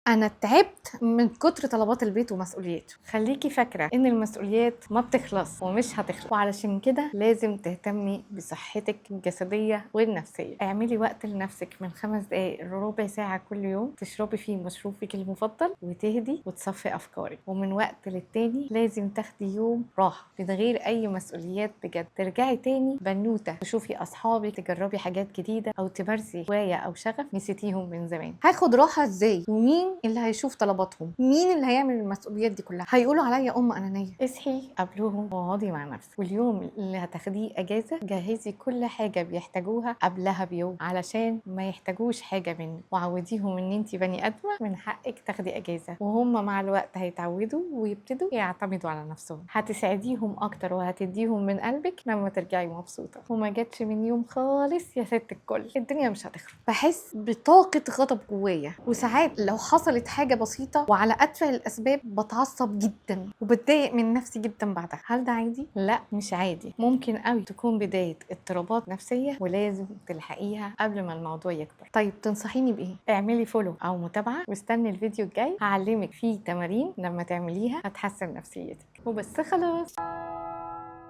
أنا تعبت من كتر طلبات البيت ومسؤولياته. خليكي فاكرة إن المسؤوليات ما بتخلص ومش هتخلص، وعلشان كده لازم تهتمي بصحتك الجسدية والنفسية. اعملي وقت لنفسك من 5 دقايق لربع ساعة كل يوم تشربي فيه مشروبك المفضل وتهدي وتصفي أفكارك. ومن وقت للتاني لازم تاخدي يوم راحة من غير أي مسؤوليات بجد، ترجعي تاني بنوتة، تشوفي أصحابك، تجربي حاجات جديدة، أو تمارسي هواية أو شغف نسيتيهم من زمان. هاخد راحة إزاي؟ ومين اللي هيشوف طلباتهم؟ مين اللي هيعمل المسؤوليات دي كلها؟ هيقولوا عليا أم أنانية. اصحي قبلهم واقعدي مع نفسك، واليوم اللي هتاخديه أجازة جهزي كل حاجة بيحتاجوها قبلها بيوم علشان ما يحتاجوش حاجة منك، وعوديهم إن انتي بني آدمة من حقك تاخدي أجازة، وهم مع الوقت هيتعودوا ويبتدوا يعتمدوا على نفسهم. هتسعديهم أكتر وهتديهم من قلبك لما ترجعي مبسوطة. وما جاتش من يوم خالص يا ست الكل، الدنيا مش هتخرب. بحس بطاقة غضب جوايا، وساعات لو حصلت حاجة بسيطة وعلى أتفه الأسباب بتعصب جدا وبتضايق من نفسي جدا بعدها. هل ده عادي؟ لا مش عادي، ممكن قوي تكون بداية اضطرابات نفسية ولازم تلحقيها قبل ما الموضوع يكبر. طيب تنصحيني بإيه؟ اعملي follow أو متابعة واستني الفيديو الجاي، هعلمك فيه تمارين لما تعمليها هتحسن نفسيتك. وبس خلاص.